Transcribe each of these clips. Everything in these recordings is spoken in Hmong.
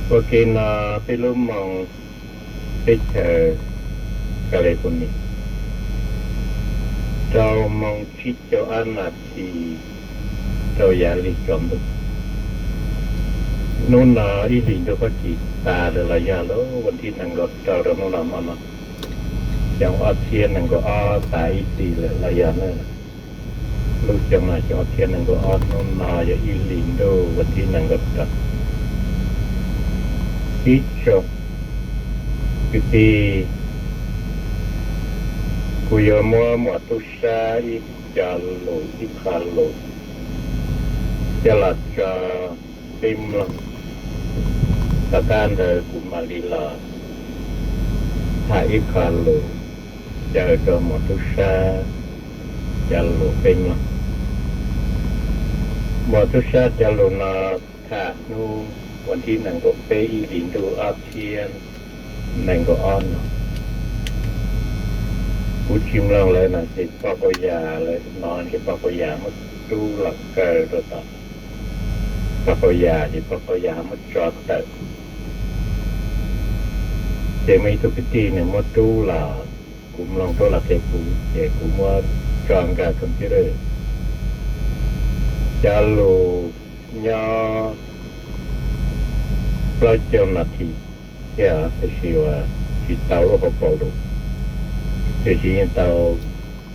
Ua ke no peb lub moos teb chaws California rau moos tsib caug ob nas this rau yav lig tsaus ntuj. Hnub no ib hlis ntuj Fab Kis tas lawm los yog lub vas thib nees nkaum rau rau hnub no hmo no, xyoo ob txhiab nees nkaum ob tas ib hlis lawm los yog na. Lub xyoo no xyoo ob txhiab nees nkaum ob, hnub no yog ib hlis ntuj vas thib nees nkaum rau. Ib tsoom kwv tij, kuv yuav muab Muam Tub Sab ib co lus, ib qho lus coj los tso peb mloog. Tom qab ntawd kuv mam li los tham ib qho lus caw rau Muam Tub Sab cov lus peb mloog. Muam Tub Sab cov lus no tham hnub vas thib nees nkaum peb ib hlis ntuj ob txhiab nees nkaum ob no. Kuv tsis mloog lawv no ces poj qau yas, lawv hnov ces poj qau yas muab rub los kaw rau tom poj qau yas ces poj qau yas muab tso tawm. Ces muaj ib tug kwv tij nws muab rub los, kuv mloog rub los qhia kuv ces kuv muab tso nkag computer. Cov lus nyob plaub caug nas this thiab, tiam sis uas tsis tau lub hauv paus lus, tiam sis yeej tau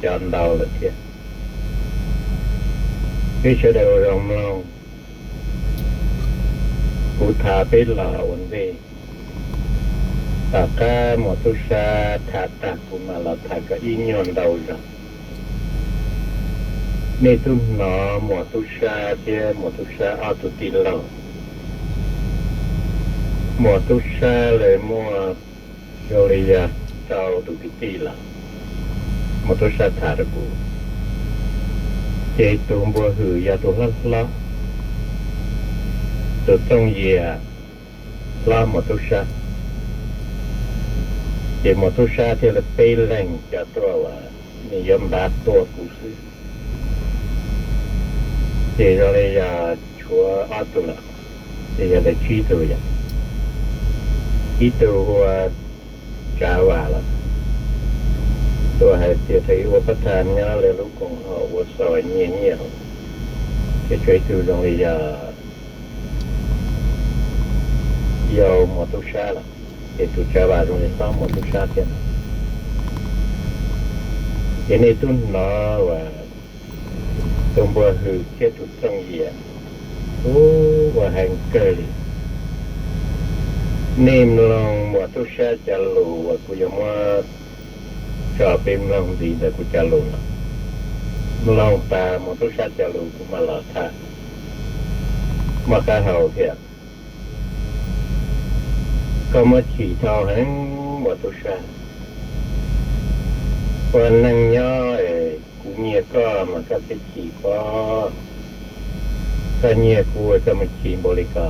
cov ntau lawm thiab. Peb sawv daws ua zoo mloog, kuv tham peb los ua ntej. Tom qab Muam Tub Sab tham tag kuv mam los tham kom ib nyuag ntau zog. Nej twb hnov Muam Tub Sab thiab Muam Tub Sab ob tug tij laug. Muam Tub Sab lawv muaj zoo li yog rau tus kwv tij los Muam Tub Sab tham rau kuv, ces tus Npua Hwm yog tus hlob hlob, tus Txooj Yias hlob Muam Tub Sab. Ces Muam Tub Sab thiaj li peb leeg cov tuaj uas nws yuav npav tua kuv xwb. Ces zoo li yog tshuav ob tug lawm, ces yog li tsib tug yom. Ib tug hu ua Tsav Vam los, tus hais tias thaum ub ua pab thas nyob lawv lub koom haum ua xaus nyiag nyiaj, ces tshuav ib tug zoo li yog yau Muam Tub Sab lawm, ces tus Tsav Vam zoo li hlob Muam Tub Sab thiab no. Ces nej twb hnov uas tus Npua Hwm thiab tus Txooj Yias ua heev kawg li. Nej mloog Muam Tub Sab cov lus uas kuv yuav muab tso peb mloog ntxiv ntawm kuv cov lus no. Mloog tas Muam Tub Sab cov lus kuv mam los tham. Muaj qab hau thiab. Koj muab chim dhau heev Muam Tub Sab. Ua neej nyob es kuv nyiag koj mas koj thiaj chim pob. Koj nyiag kuv koj mus chim npaum li ko.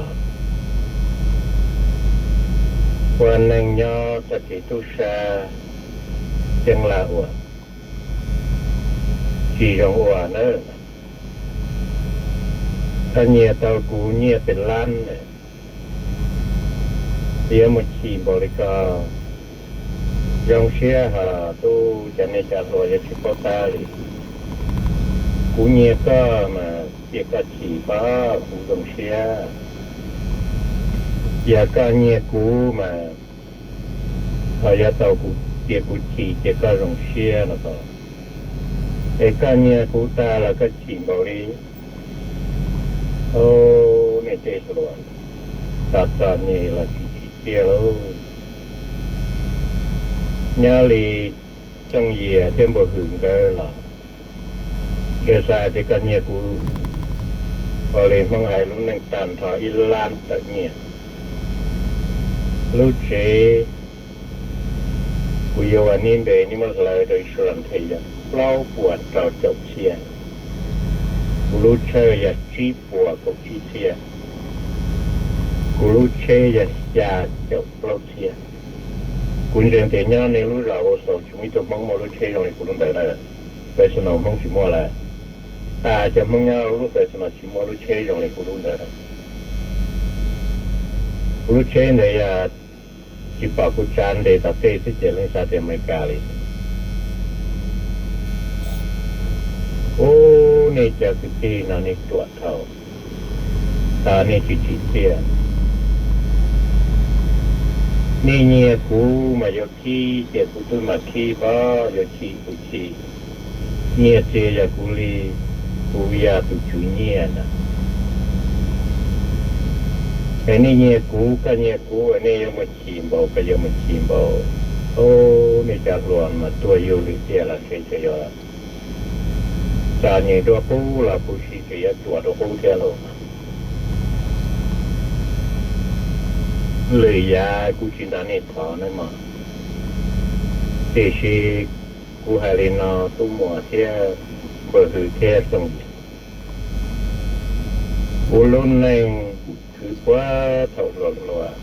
Ua neej nyob txoj kev tub sab ceeb laj ua, tsis zoo ua nawb. Koj nyiag tau kuv nyiaj pes lab, yuav mus chim npaum li ko. Zoo siab hos tub, cov niag cov hluas yuav tsis paub tab li. Kuv nyiag koj mas cia koj chim pob kuv zoo siab. Yog koj nyiag kuv mas ho yuav tau kuv, cia kuv chim cia koj zoo siab no ko. Es koj nyiag kuv tag los koj chim npaum li. Au, nej tej hluas, txom txom nyem los tsis chim tiag lauj. Nyob li Txooj Yias thiab Npua Hwm nkawd los, nkawd xav hais tias koj nyiag kuv, ua li Hmoob hais lub neej tag nrho ib lab tawm nyiaj. Lub tsev kuv yuav ua nib npe nib muab hlawv rau ib suav las nthe yog plaub puas rau caum txhiab. Kuv lub tshawj yog tsib puas kaum tsib txhiab. Kuv lub tsheb yog xya caum plaub txhiab. Kuv ntseeg tias nyob nej lub zos ua xaus tsis muaj ib tug Hmoob muaj lub tsheb zoo li kuv lub ntawd na. Fresno Hmoob tsis muaj lawm. Tas cov Hmoob nyob lub Fresno tsis muaj lub tsheb zoo li kuv lub ntawd lawm. Kuv lub tsheb ntawd yog tsis pom kuv tsa nres tom tej xwb ces leej xav tias Amelikas li. Ub, nej cov kwv tij no nej ruam dhau, tas nej tsis tsim txiaj. Nej nyiag kuv mas yuav khib ces kuv twb mam khib pob, yuav chim kuv chim. Nyiag txiag yog kuv li, kuv yog tus tswv nyiag na. Es nej nyiag kuv, koj nyiag kuv, nej yuav mus chim npaum, koj yuav mus chim npaum. Ub, nej cov hluas mas tuag yug li tiag los ntshe tseem yuav txom nyem dua qub los kuv si tseem yuav ruam dua qub thiab los. Lwm yav kuv tsis nrog nej thov nawb mog, tiam sis kuv hais li no, Tub Muas thiab Npawg Hwm thiab Txooj Yig, kuv lub neej khwv puag thaum hluas hluas,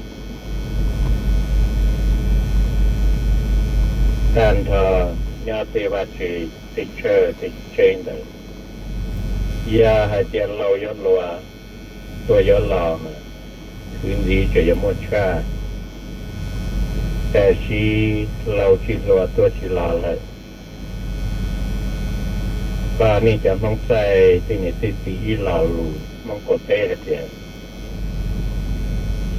tag nrho nyob tej vaj tse, tej tshawj tej tsheb ntawd, yog hais tias laus yuav hluas, tuag yuav laus mas khwv ntxiv tseem yuav muaj tshaj, tab sis laus tsis hluas tuag tsis laus lawm. Pab nej cov Hmoob txaij tej niam tej txiv ib lo lus Hmoob qaum teb hais tias,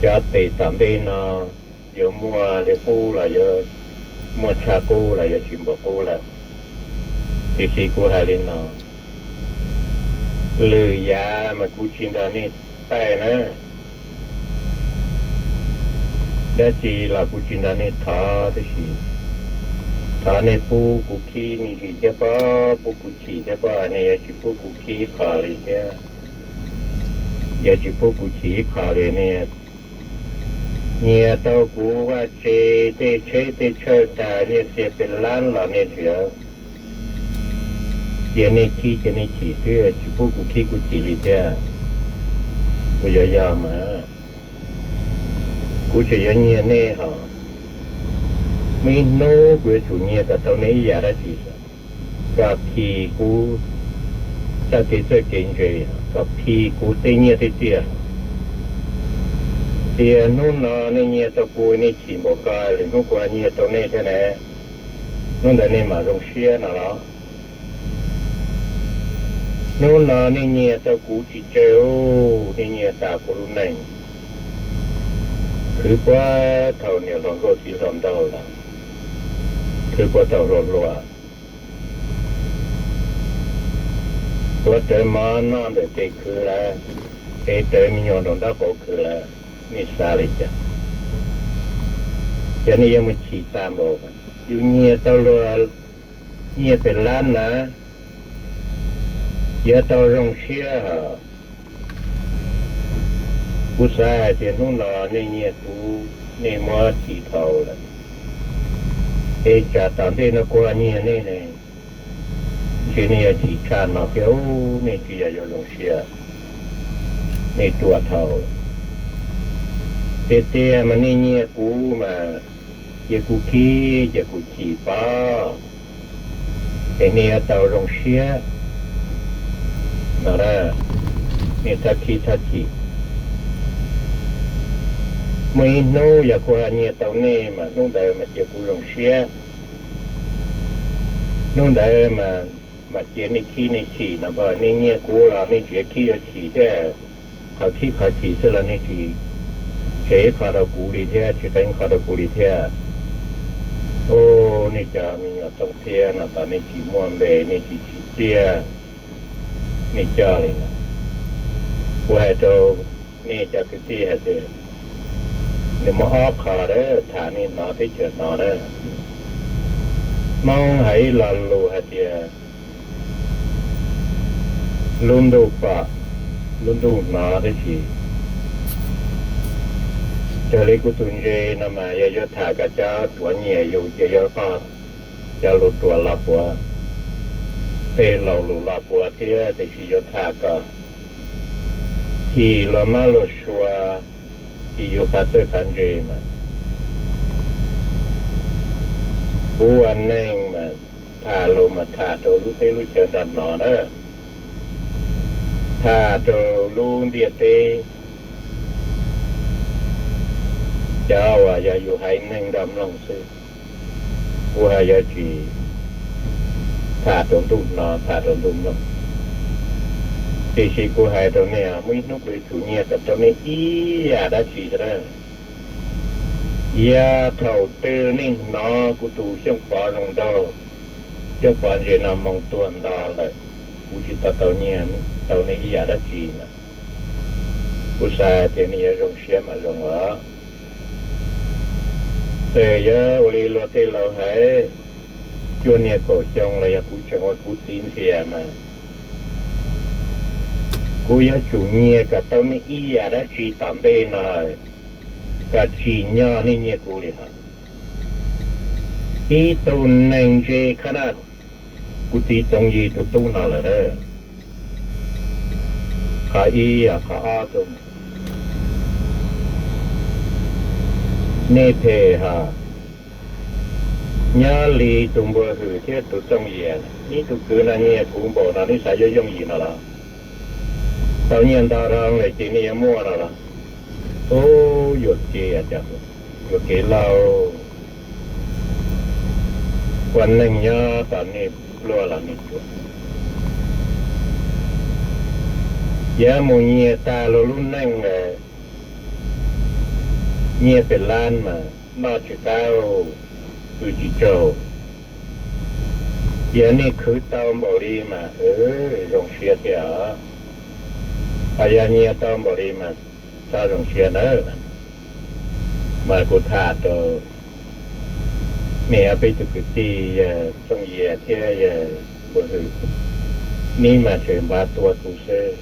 xyov tes tom ntej no yuav muaj li qub los yuav muaj tshaj qub los yuav tsis npaum qub lawm. Tiam sis kuv hais li no, lwm yav mas kuv tsis nrog nej taij na, dab tsi los kuv tsis nrog nej thov, tab sis thov nej pub kuv khib me ntsis thiab pob, pub kuv chim thiab pob, nej yuav tsis pub kuv khib ib qho li thiab, yuav tsis pub kuv chim ib qho li. Nej nyiag tau kuv vaj tse, tej tsheb tej tshawj tag, nyiaj txiag pes lab los nej tseem cia nej khib cia nej chim xwb, tsis pub kuv khib kuv chim li thiab. Kuv yuav yog mas kuv tseem yuav nyiag nej hos. Muaj ib hnub kuv yuav tsum nyiag kom tau nej ib yam dab tsi kom khi kuv txoj kev txawj kev ntse, kom khi kuv tej nyiaj tej txiaj. Tias hnub no nej nyiag tau kuv, nej chim npaum ko, lwm hnub kuv ho nyiag tau nej thiab ne, hnub ntawd nej mam zoo siab no los? Hnub no nej nyiag tau kuv tsis tsawg, nej nyiag tas kuv lub neej, khwv puag thaum niam hluas nkauj txiv hluas nraug los, khwv puag thaum hluas hluas, tuav rawv mov noj ntawm tes khwv lawm, ev rawv me nyuam nraum nraub qaum khwv lawm, nej xav li cas? Ces nej yuav mus chim tas npaum, yus nyiag tau luag nyiaj pes lab na, yuav tau zoo siab hos. Kuv xav hais tias hnub no nej nyiag kuv, nej muab chim dhau lawm, es tsam tom ntej no kuv ho nyiag nej ne, ntshe nej yuav chim tshaj no thiab, nej tsis yog yuav zoo siab, nej ruam dhau. Tiag tiag mas nej nyiag kuv mas cia kuv khib cia kuv chim pob, es nej yuav tau zoo siab no na, nej txhob khib txhob chim. Muaj ib hnub yog kuv ho nyiag tau nej mas hnub ntawd mas cia kuv zoo siab, hnub ntawd mas cia nej khib nej chim no. Nej nyiag kuv los nej tseem yuav khib yuav chim thiab, qhov khib qhov chim xwb los nej tsis tseg ib qho rau kuv li thiab, tsis qeeb qho rau kuv li thiab. Ub, nej cov me nyuam tooj thiab no tas nej tsis muaj npe, nej tsis tsim txiaj, nej coj li no. Kuv hais rau nej cov kwv tij hais tias, nws muaj ob qho lawm, tham nej hnov teb chaws hnov na. Hmoob hais ib lo lus hais tias, lub ntuj pom, lub ntuj hnov, tab sis raws li kuv tus ntse no mas yog yuav tham kom cov ruam nyiam yus ces yuav noj cov lus ruam los puav, tej laus lus los puav thiab, tiam sis yuav tham kom chim luag mab luag sua, chim yus qhov txawj qhov ntse mas. Kuv ua neej mas tham lus mas tham rau lub teb lub chaw nrog hnov na, tham rau lub ntiaj teb Cov uas yog yus haiv neeg nrog mloog xwb, kuv ho yuav tsis tham rau ntuj hnov tham rau ntuj mloog. Tiam sis kuv hais rau nej, muaj ib hnub kuv yuav tsum nyiag kom tau nej ib yam dab tsi xwb na. Yav thaum twg nej hnov kuv tus Xyooj Pov zoo nraug, Xyooj Pov ntses no moo tuag nto lawm, kuv tsis tau tau nyiag tau nej ib yam dab tsi na. Kuv xav tias nej yuav zoo siab mas zoo os. Ces yog ua li luag tej laus hais, cuaj niaj kaum xyoo los yog kuv tseem ua kuv txiv ntiag mas kuv yuav tsum nyiag kom tau nej ib yam dab tsi tom ntej no, kom tsim nyog nej nyiag kuv li hos. Ib tug neeg ntse khab na, kuv txiv Txoov Yig tus tub no lawm na. Qhov ib, qhov ob, nej phem hos. Nyob li tus Npua Hwm thiab tus Txooj Yias, ib tug kwv no nyiag kuv npaum no, nej xav yuav yooj yim no los? Tau nyiaj ntau dhau lawm ces nej yuav muaj no los? Ub, yuam kev, yuam kev lauj. Ua neeg nyob tom nej pluag los nej cuam, yuav mus nyiag tag luag lub neej, nyiaj pes lab mas noj tsis qab, pw tsis tsaug. Yog nej khwv tau npaum li mas zoo siab thiab os. Ho yog nyiag tau npaum li mas txhob zoo siab nawb. Mas kuv tham rau nej ob peb tug kwv tij yawg Txooj Yias thiab yawg Npua Hwm, neb mas tseem npaj tua kuv xwb.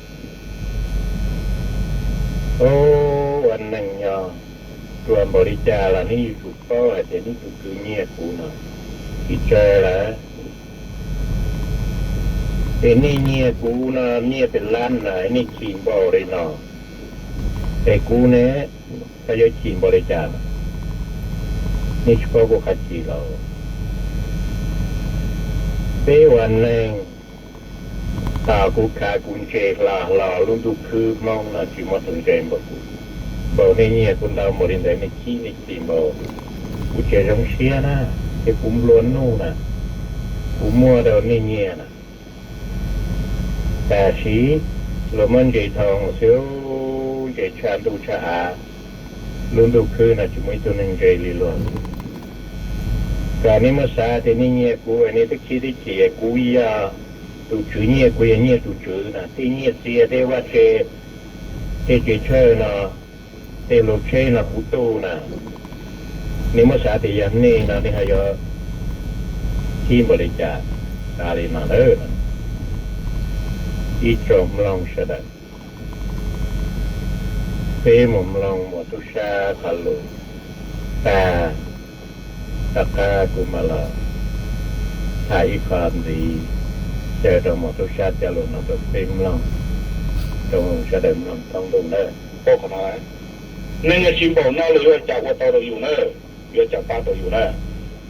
Ub, ua neeg nyob ruam npaum li cas los neb yuav tsum paub hais tias neb tus kwv nyiag kuv no tsis tsawg lawm. Ces nej nyiag kuv no nyiaj pes lab na, nej chim npaum li no, es kuv ne, koj yuav chim npaum li cas? Nej tsis paub kuv qhov chim los? Peb ua neeg, tom kuv khav kuv ntse hlo hlo lub ntuj khwb Hmoob no tsis muaj tus ntse npaum kuv. Npaum nej nyiag kuv ntau npaum li ntawd nej chim nej chim npaum, kuv tseem zoo siab na, ces kuv nplua nuj na, kuv muaj rau nej nyiag na. Tam sim luag muab ntses thoo xwb, ntses tshaj ntuj tshaj av, lub ntuj khwb no tsis muaj ib tug neeg ntse li luag. Kom nej muab xav tias nej nyiag kuv, nej twb chim twb chim, kuv yog tus tswv nyiaj, kuv yog nyiaj tus tswv na, tej nyiaj txiag tej vaj tse, tej tsev tshawj no, tej lub tsheb no kuv tu na. Nej muab xav tias yog nej no nej ho yuav chim npaum li cas? Xav li no ntag. Ib tsoom mloog sawv daws, peb mus mloog Muam Tub Sab qhov lus tag, tom qab kuv mam los tham ib qho ntxiv, caw rau Muam Tub Sab cov lus no rau peb mloog, rau sawv daws mloog thoob ntuj ntag. Paub qhov no, neeg tsis npaum no los yuav ua cas ua tau rau yus na, yuav cas pab tau yus na.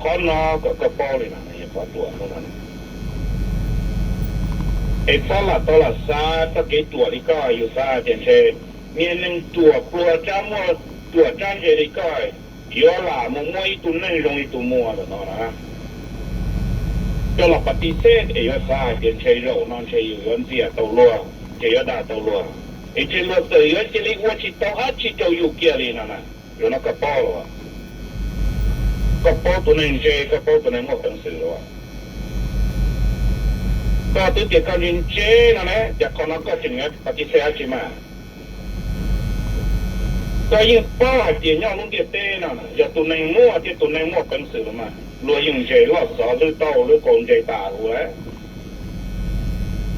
Qhov no kom koj paub li no, qhov ruam hnub no. Es txhob lam tau lam xav txoj kev ruam li koj, yus xav tias ntshe niag neeg ruam pluag tsab muag ruam tsab ntse li koj yuav lam mus muab ib tug neeg zoo li tus Muam ntawm no na. Coj los pas tis xeb es yuav xav hais tias ntshe zaum no ntshe yus yuav ntxias tau luag, ntshe yuav dag tau luag, es ntshe luag txawm yuav cia li ua tsis tau dab tsi rau yus kiag li no na. Zaum no koj paub los? Koj paub tus neeg ntse, koj paub tus neeg muaj peev xwm los? Koj twb tias koj ntse ntse no ne, cas qhov no koj tseem yuav pas tis xeb dab tsi mas? Koj yeej paub hais tias nyob lub ntiaj teb no yog tus neeg muaj thiab tus neeg muaj peev xwm los mas luag yeej ntse loj xov hlwb taub hau hlwb qau ntse tas huv lawm.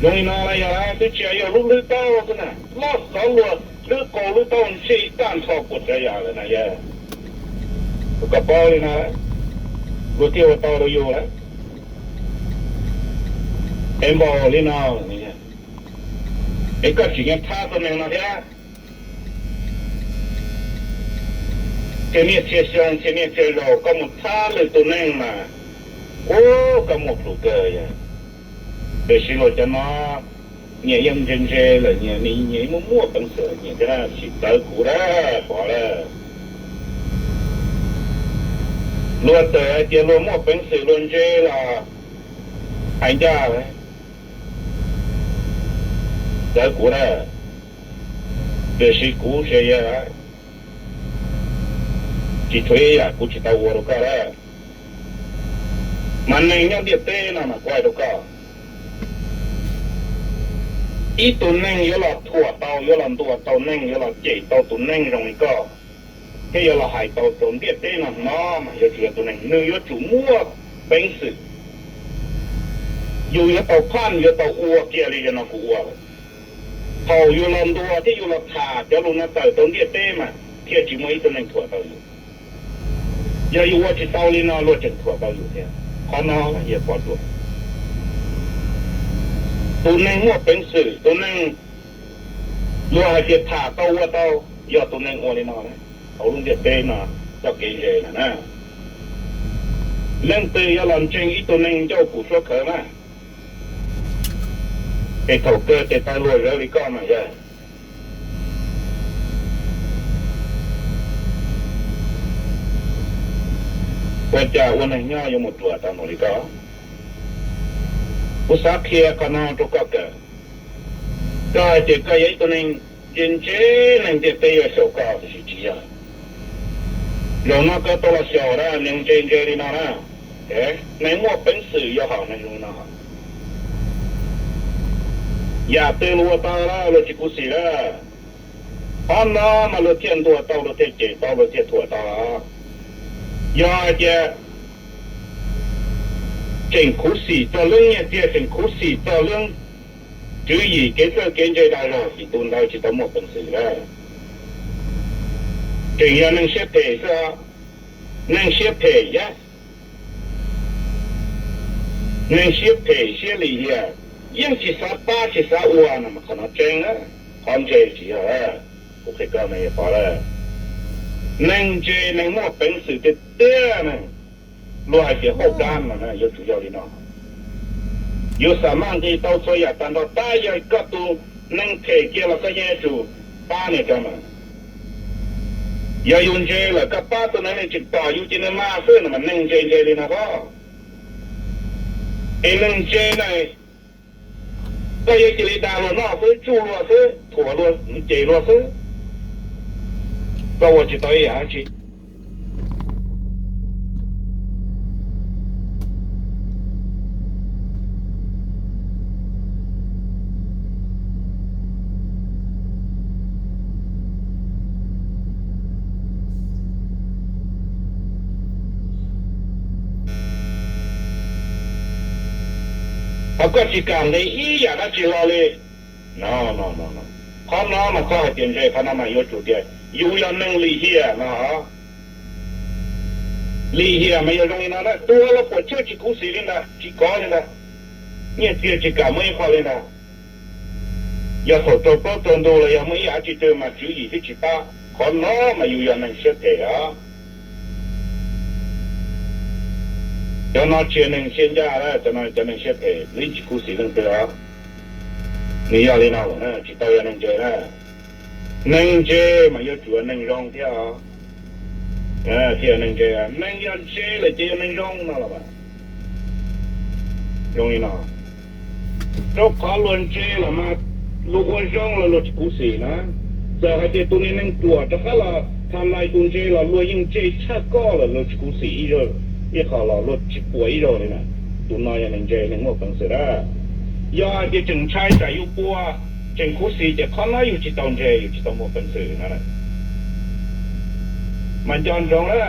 Zoo li no los yog twb tsis yog hlwb taub hau xwb na, loj xov luag hlwb qau hlwb taub hau ntse tag nrho puas tsav yam lawm na yog. Koj paub li no, luag thiaj ua tau rau yus lawm. Es npaum li no, es koj tseem yuav thab tus neeg no thiab. Txhia niaj txhia xyoo txhia niaj txhia zaus koj mus thab lwm tus neeg mas, ub, koj muaj plhus kawg yog. Tiam sis luag cov no nyias yeej ntse ntse lawm, nyias nyias muaj muaj peev xwm, nyias thiaj tsis txawv kuv dab pov lawm. Luag txawm hais tias luag muaj peev xwm luag ntse los hais ncaj, txawv kuv na, tiam sis kuv tsis yog, tsis tshuav ib yam kuv tsis tau ua rau koj na. Mas neeg nyob ntiaj teb no mas kuv hais rau koj, ib tug neeg yuav los thuam tau, yuav los ntuas tau neeg, yuav los cem tau tus neeg zoo li koj, thiab yuav los hais tau rau ntiaj teb no hnov mas yuav tsum yog tus neeg, nws yuav tsum muaj peev xwm. Yus yuav tau phaj, yuav tau ua kiag li yog no kuv ua lawm. Thaum yus los ntuas thiab yus los tham cov lus no tawm rau ntiaj teb mas thiaj tsis muaj ib tug neeg thuam tau yus. Yog yus ua tsis tau li no luag tseem thuam tau yus thiab. Qhov no yog pov tsuas. Tus neeg muaj peev xwm, tus neeg luag hais tias tham tau ua tau, yog tus neeg ua li no hauv lub ntiaj teb no txoj kev ntse na. Leej twg yuav los ntseeg ib tug neeg ncauj pum suab khawv na, es thaum kawg tes taw luag zawv li koj mas yog ua cas ua neeg nyob yuav mus ruam tau npaum li koj? Kuv xav qhia qhov no rau koj kawm. Koj hais tias koj yog ib tug neeg ntse ntse, neeg ntiaj teb yuav xyaum koj tiam sis tsis yog. Zaum no koj tau los xyaum na, neeg ntse ntse li no na, neeg muaj peev xwm yuav haum neeg zoo li no. Yam twg luag ua tau lawm luag tsis khuv xim lawm. Qhov no mas luag thiaj ntuas tau, luag thiaj cem tau, luag thiaj thuam tau. Yog hais tias tseem khuv xim txog lub nyiaj txiag, tseem khuv xim txog lub tswv yim kev txawj kev ntse dag zog, ces tus ntawd tsis tau muaj peev xwm lawm. Tseem yog neeg siab phem xwb, neeg siab phem thiab, neeg siab phem siab lim hiam, yeej tsis xav pab tsis xav ua no mas qhov no tseeb na. Qhov ntse tsis yog, kuv qhia koj no yog pov lawm. Neeg ntse neeg muaj peev xwm tiag tiag na, luag hais tias hauj dab no yuav tsum yog li no. Yus xam maj nqis tau txhua yam tag nrho, tab yog koj tus neeg phem kiag los koj yeej yuav tsum pab nws rau mas. Yog yus ntse lawm koj pab tus neeg, nws tseem tom yus ces nws mag xwb no mas neeg ntse ntse li no pob. Es neeg ntse na, koj yuav cia li dag luag noj xwb, tsuj luag xwb, thuam luag, cem luag xwb, koj ua tsis tau ib yam dab tsi. Ho koj tsis kam nqis ib yam dab tsi hlo li. No, no, no, no. Qhov no mas txhob hais tias ntse, qhov no mas yuav tsum tias yus yog neeg lim hiam no. Lim hiam mas yog zoo li no na, tuag los puam chawj tsis khuv xim li ntawd, tsis kov li ntawd, nyiaj txiag tsis kam muaj ib qho li ntawd. Yog thaum raug plaub raug ntug los yog muaj ib yam dab tsi twg mas tswv yim twb tsis pab, qhov no mas yus yog neeg siab phem os. Cov no tsis yog neeg siab ncaj, cov no cov neeg siab phem, yeej tsis khuv xim leej twg os. Nws yog li no lawm na, tsis tau yog neeg ntse na. Neeg ntse mas yuav tsum yog neeg zoo thiab os. Thiaj yog neeg ntse, neeg yog ntse lawm ces yog neeg zoo no los mas zoo li no. Rau qhov luag ntse los mas luag ua zoo los luag tsis khuv xim na. Txawm hais tias tus niag neeg ruam rov qab los tham lais tus ntse los luag yeej ntse tshaj koj lawm luag tsis khuv xim ib zaug, ib qho los luag tsis puas ib zaug li na. Tus no yog neeg ntse neeg muaj peev xwm na. Yog hais tias tseem ntshai tsam yus puas, tseem khuv xim ces qhov no yus tsis tau ntse, yus tsis tau muaj peev xwm no. Mas nco ntsoov na,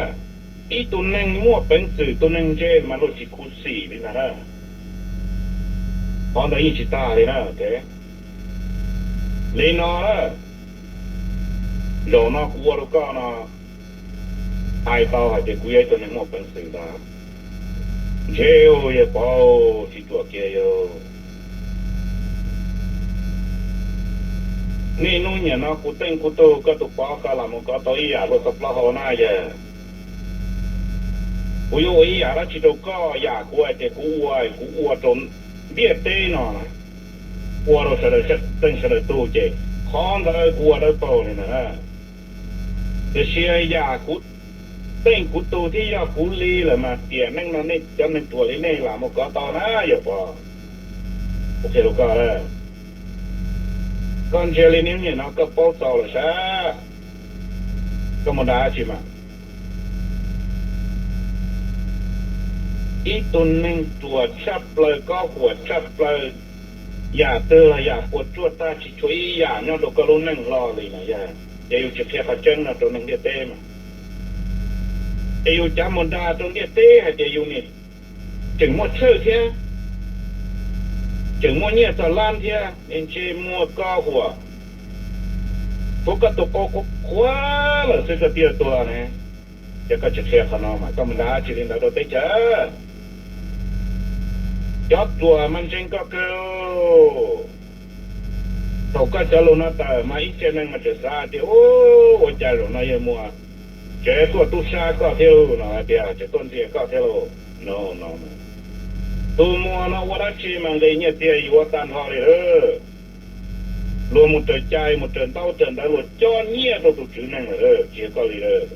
ib tug neeg muaj peev xwm, tus neeg ntse mas luag tsis khuv xim li ntag na. Qhov ntawd yeej tsis tag li na. Li no na, zaum no kuv ua rau koj no, hais tau hais tias kuv yog ib tug neeg muaj peev xwm ntag. Ntshe yawg Pov tsis ruam kiag yawg. Niaj hnub nim no kuv teej kuv tug koj tus Pov koj lam mus kov tau ib yam luaj txoj plaub hau na yawg. Kuv yuav ua ib yam dab tsi rau koj, yam kuv hais tias kuv ua, kuv ua rau ntiaj teb no, ua rau sawv daws tseej sawv daws tug ces qhov ntawd kuv ua dawb paug li ntag na. Tiam sis yam kuv Teej kuv tug thiab yog kuv li lawm mas tiam neej no nej cov neeg ruam li nej lam mus kov tau na yawg Pov. Kuv qhia rau koj, koj ntsia li niag nim no koj paub txaus lawm sab. Koj mus nrhiav dab tsi mas? Ib tug neeg ruam tshaj plaws, koj huam tshaj plaws, yam twg los yam puas tsuaj tag, tsis tshuav ib yam nyob rau koj lub neej hlo li no yog ces yus tsis qhia qhov tseeb no rau neeg ntiaj teb mas ces yus cav mus dag rau ntiaj teb hais tias yus nim tseem muaj tshawj thiab, tseem muaj nyiaj txog lab thiab, nim ntsej muag koj huam, tshuav koj tus qau qhuav qhuav lawm xwb koj thiaj tuag ne. Ces koj tsis qhia qhov no mas koj mus dag dab tsi li ntawd rau teb chaws? Cov ruam mas ntseeg koj kawg. Thaum koj cov lus no tawm mas ib tsev neeg mas tseem xav tias, u, ua cas zaum no yawg Muas tseem tuaj tub sab koj thiab lauj no, hais tias tseem tuaj ntxias koj thiab lauj no. Tus Muas no ua dab tsi mas nqis nyiaj txiag yuav tag nrho li lawm. Luag mus raws cai mus raws ntaub raws ntawv luag cob nyiaj rau tus tswv neeg lawm, tsis yog koj li lawm.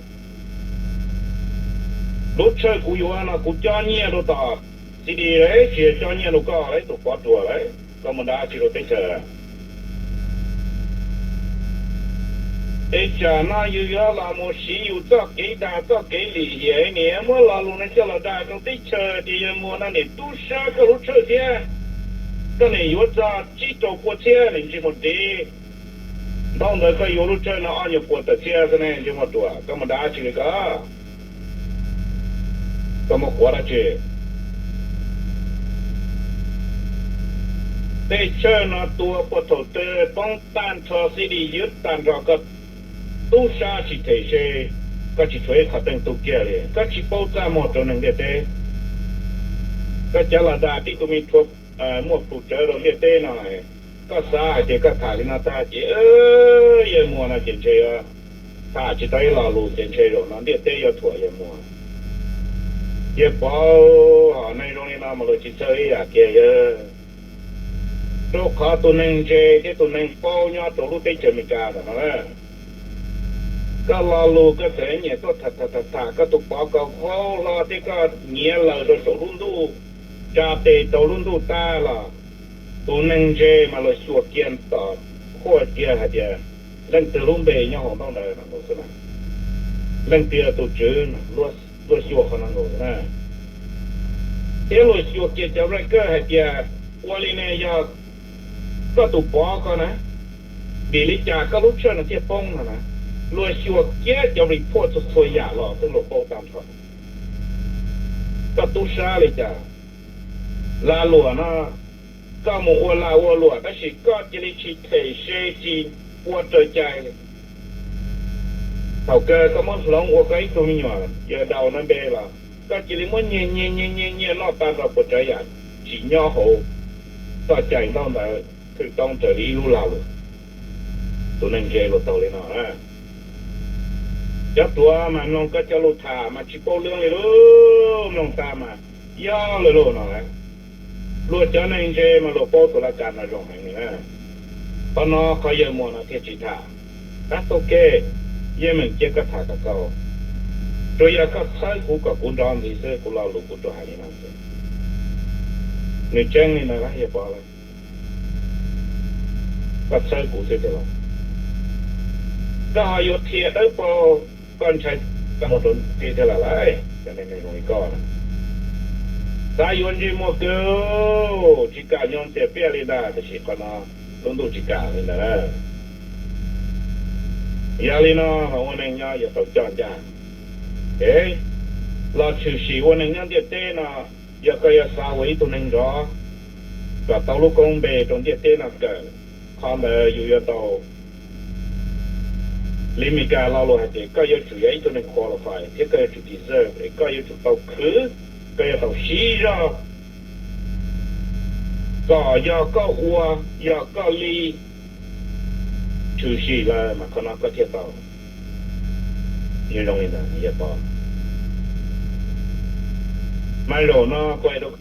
Lub tshawj kuv yuav no kuv cob nyiaj rau tom xib di lawm, tsis yog cob nyiaj rau koj lawm, tus pov ruam lawm. Koj mus dag dab tsi rau teb chaws? Ib tsam no yus yuav los mus siv yus txoj kev dag txoj kev lim hiam nim muab lo lus no coj los dag rau teb chaws tias yawg Muas no nim tub sab koj lub tshawj thiab, koj nim yuav txog tsib rau pua txhiab nim ntsej muag dev. Ntaub ntawv koj yuav lub tshawj no ob nyuag puas tawm txhiab xwb ne, ntsej muag ruam, koj mus dag dab tsi li koj? Koj muaj quav dab tsi? Tej tshawj no tua puag thaum twg poob tag nrho, xib di ywv tag nrho, koj tub sab tsis them se, koj tsis tshuav ib qho teej tug kiag li, koj tsis paub txaj muag rau neeg ntiaj teb. Koj cov los dag tib tug me rhuav muaj plhus tsawv rau ntiaj teb no, koj xav hais tias koj tham li no tag ces yawg Muas no ces ntshe yuav tham tsis tau ib lo lus ces ntshe zaum no ntiaj teb yuav thuam yawg Muas. Yawg Pov, hom neeg zoo li no mas luag tsis txhawj ib yam kiag yawg. Rau qhov tus neeg ntse thiab tus neeg paub nyob rau lub teb chaws Amelikas ntawm no na, koj lo lus koj txawm nyiam tuaj tham tham tham tham koj tus pov kom vau hlo thiab koj nyiav laws rau saum lub ntuj, tsa tes rau lub ntuj tag los tus neeg ntse mas luag xyuas kiag tom qhuaj kiag hais tias leej twg lub npe nyob hauv ntaub ntawv no nkaus xwb na. Leej twg yog tus tswv, luag xyuas qhov no nkaus xwb na. Thiab luag xyuas kiag cov record hais tias ua li ne yog koj tus pov ko na, vim li cas koj lub tshawj no thiaj poob no na. Luag xyuas kiag cov report txhua txhua yam los xwb luag paub tag nrho. Koj tub sab li cas? Lag luam no, koj mus ua lag ua luam tab sis koj cia li tsis them se tsis ua raws cai li. Thaum kawg koj muab hloov ua koj ib tug me nyuam yawg Daus no npe los koj cia li muab nyiag nyiag nyiag nyiag nyiag noj tag nrho puas tsav yam, tsis nyob hauv txoj cai ntaub ntawv thwj toob raws li ib lub lag luam. Tus neeg ntse luag taug li no na. Cov ruam mas mloog koj cov lus tham mas tsis paub lwm li lauj, mloog tag mas yog lawm lauj no. Luag cov neeg ntse mas luag paub tus laj kab no zoo heev li na. Qhov no qhov yawg Muas no thiaj tsis tham. Tab tau ke, yeej meem cia koj tham kom tau. Tsuas yog koj txhawb kuv kom kuv nrov ntxiv xwb, kuv lo lus kuv tsuas hais li no xwb. Nws tseeb li ntawd lawm yawg Pov lawm. Koj txhawb kuv xwb tiag los? Koj ho yuav qhia dawb paug, koj ntshai koj mus rau ti thiab lawm lauj. Cov neeg zoo li koj na, xav yuav ntsej muag kawg, tsis kam nyob tias piaj li ntag, tiam sis qhov no lub ntuj tsis kam li ntawd. Yog li no mas ua neeg nyob yuav tau coj ncaj. Los tshwm sim ua neeg nyob ntiaj teb no, yog koj yuav xav ua ib tug neeg nrov kom tau lub koob npe rau ntiaj teb no kawm, qhov ntawd yus yuav tau li Meskas lo lus hais tias koj yuav tsum yog ib tug neeg qualified thiab koj yuav tsum deserve, koj yuav tsum tau khwv, koj yuav tau siv zog kom yog koj ua, yog koj li, tshwm sim lawm mas qhov no koj thiaj tau. Yog zoo li ntawd yawg Pov, mas zaum no kuv hais rau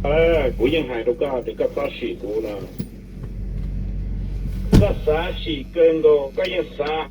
Kuv yeej hais rau koj tias koj txhob sim kuv no. Koj xav sim kawg nkaus, koj yeej xav.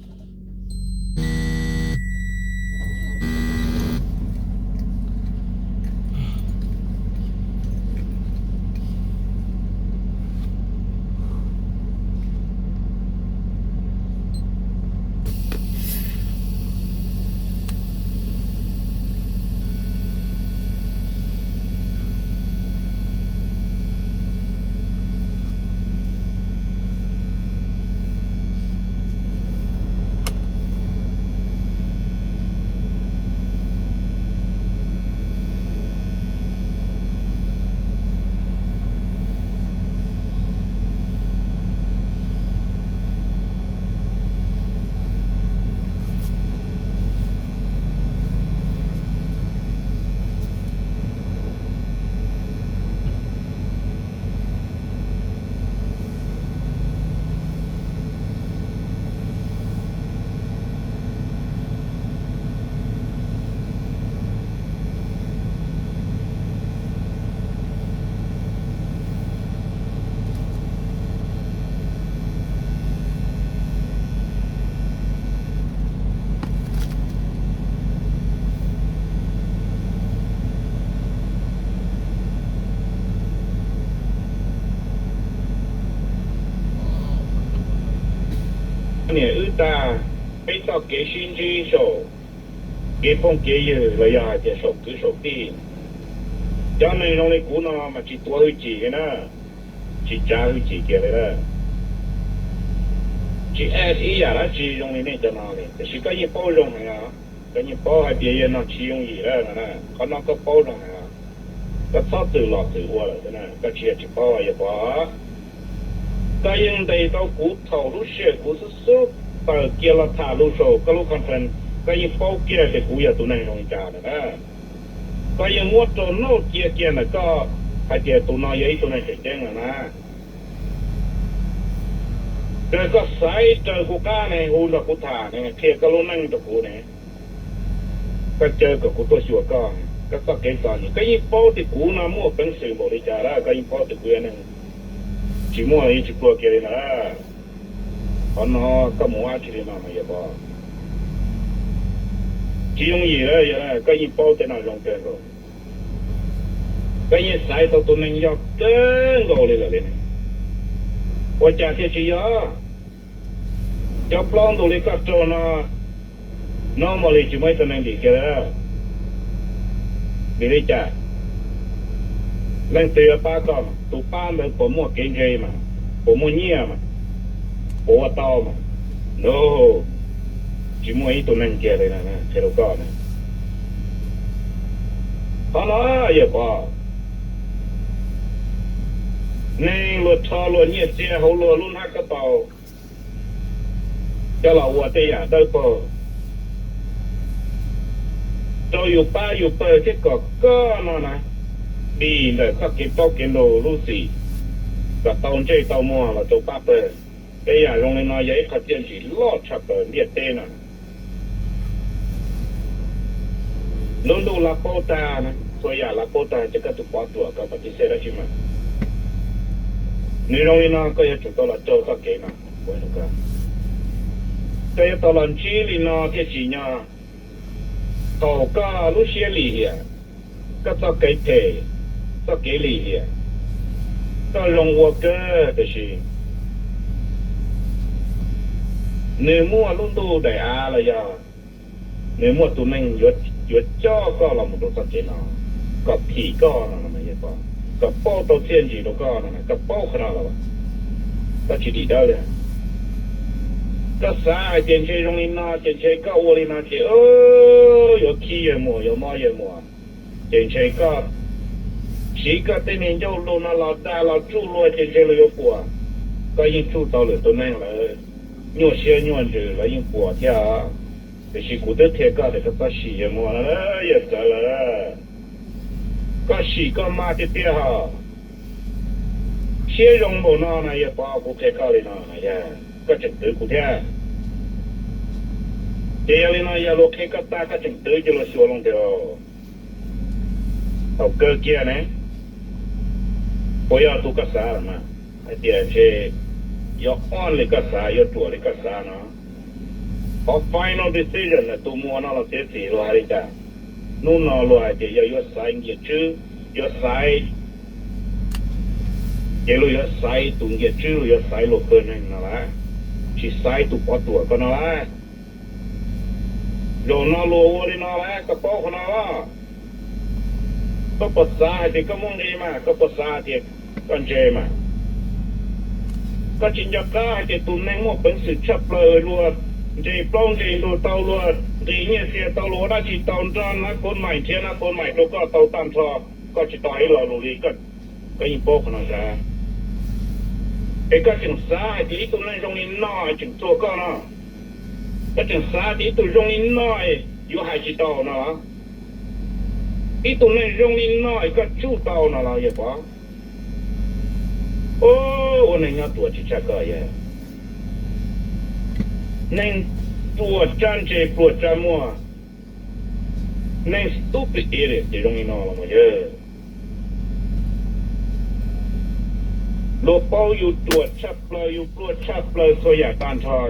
Niam wb tag, peb txoj kev sib ntsib saum kev phooj kev ywg los yog hais tias saum kwv saum tij. Cov neeg zoo li kuv no mas tsis tuav hwj chim li na, tsis tsav hwj chim kiag li na. Tsis add ib yam dab tsi zoo li nej cov no li, tiam sis koj yeej paub zoo heev os. Koj yeej paub hais tias yawg no tsis yooj yim lawm no na, qhov no koj paub zoo heev os. Koj txhob txwm los txwm ua lawm xwb na, koj tsis yog tsis paub, yawg Pov. Koj yeej ntes tau kuv thaum lub sij hawm kuv xub xub tawm kiag los tham lus saum koj lub conference, koj yeej paub kiag tias kuv yog tus neeg zoo li cas lawm na. Koj yeej muab rau noj cia kiag ntawm koj hais tias tus no yog ib tug neeg tseem ceeb lawm na. Kawg koj xaiv raws kuv qab ne, hu nrog kuv tham ne, qhia koj lub neej rau kuv ne. Koj caw kom kuv tuaj xyuas koj, koj txoj kev txom nyem koj yeej paub tias kuv no muaj peev xwm npaum li cas lawm, koj yeej paub tias kuv yog neeg tsis muaj los yeej tsis plua kiag li ntawd. Qhov no koj mus ua dab tsi li no mas yawg Pov? Tsis yooj yim lawm, yog koj yeej paub tej no zoo kawg nkaus. Koj yeej xaiv tau tus neeg yog kawg nkaus li lawm li ne. Ua cas thiaj tsis yog? Cov plaub ntug li koj raug no, no mas li tsis muaj ib tug neeg dim kiag li. Vim li cas? Leej twg yuav pab koj mas? Tus pab ntawd puas muaj kev ntse mas? Puas muaj nyiaj mas? Puas ua tau mas? No, tsis muaj ib tug neeg kiag li na, qhia rau koj na. Qhov no yawg Pov, neeg luag rho luag nyiaj txiag hauv luag lub hnab kab tau coj los ua tej yam dawb paug rau yus pab yus pawg thiab kom koj no na dim ntawm txoj kev plaub kev ntug lub txim, kom tau ntsej tau muag los rau pab pawg. Tej yam zoo li no yog ib qho txiaj ntsig loj tshaj plaws ntiaj teb no. Lub ntuj lav paub tag, txhua yam lav paub tag, ces koj tus pov ruam koj pam tis xej dab tsi mas. Nws zoo li no koj yuav tsum tau los raug txoj kev no. Koj yuav tau los ntsib li no thiaj tsim nyog thaum koj lub siab lim hiam, koj txoj kev phem, txoj kev lim hiam, koj zoo ua kawg tiam sis nws muaj lub ntuj daim av los yog nws muaj tus neeg yuav coj koj los mus rau txoj kev no, kom phim koj no, kom pauj tau txiaj ntsig rau koj no, koj paub qhov no los koj tsis dim dawb li. Koj xav hais tias ntshe zoo li no ces ntshe koj ua li no ces yuav khib yawg muam yuav mob yawg muam, ces ntshe koj siv koj tej niag ncauj lus no los dag los tsuj luag ces ntshe luag yuav puas. Koj yeej tsuj tau lwm tus neeg lawv nyuaj siab nyuaj ntsws lawv yeej puas thiab. Tiam sis kuv twb qhia koj tias koj txhob sim yawg muam, yawg txawv lawm. Koj sim koj mas tiag tiag hos. Siab zoo npaum no na yawg Pov, kuv qhia koj li no, koj tseem twv kuv thiab. Ces yog li no yog luag qhia koj tag koj tseem twv ces luag xyuas loo tiag. Thaum kawg kiag ne, Puas yog tus koj xav mas, hais tias ntshe yuav ob li koj xav, yuav ruam li koj xav no? Qhov final decision tus muag no los txiav txim luag hais li cas? Hnub no luag hais tias yog yuav xaiv nkias tswb, yuav xaiv, ces luag yuav xaiv tus nkias tswb, luag yuav xaiv luag pawg neeg no lawm, tsis xaiv tus pov tsuam ko no lawm. Zaum no luag ua li no lawm, koj paub qhov no los? Koj puas xav hais tias koj muaj nqis mas? Koj puas xav hais tias koj ntse mas? Koj tsis nco qab hais tias tus neeg muaj peev xwm tshaj plaws luag nres plaub nres ntug tau, luag nqis nyiaj txiag tau, luag ua dab tsi tau, nrog nab kov mais, nrhiav nab kov mais rau koj tau tag nrho, koj tsis tau hais ib lo lus li. Koj yeej paub qhov no sav. Es koj tseem xav hais tias ib tug neeg zoo li no tseem txuag koj no? Koj tseem xav tias ib tug zoo li no yuav hais tsis tau no los? Ib tug neeg zoo li no koj tsuj tau no los yawg Pov? Ua neeg nyob ruam tsis tshaj koj yawg. Neeg ruam tsab ntse pluag tsab muag, neeg stupid idiot ces zoo li no los mas yawg. Luag paub yus ruam tshaj plaws, yus pluag tshaj plaws txhua yam tag nrho.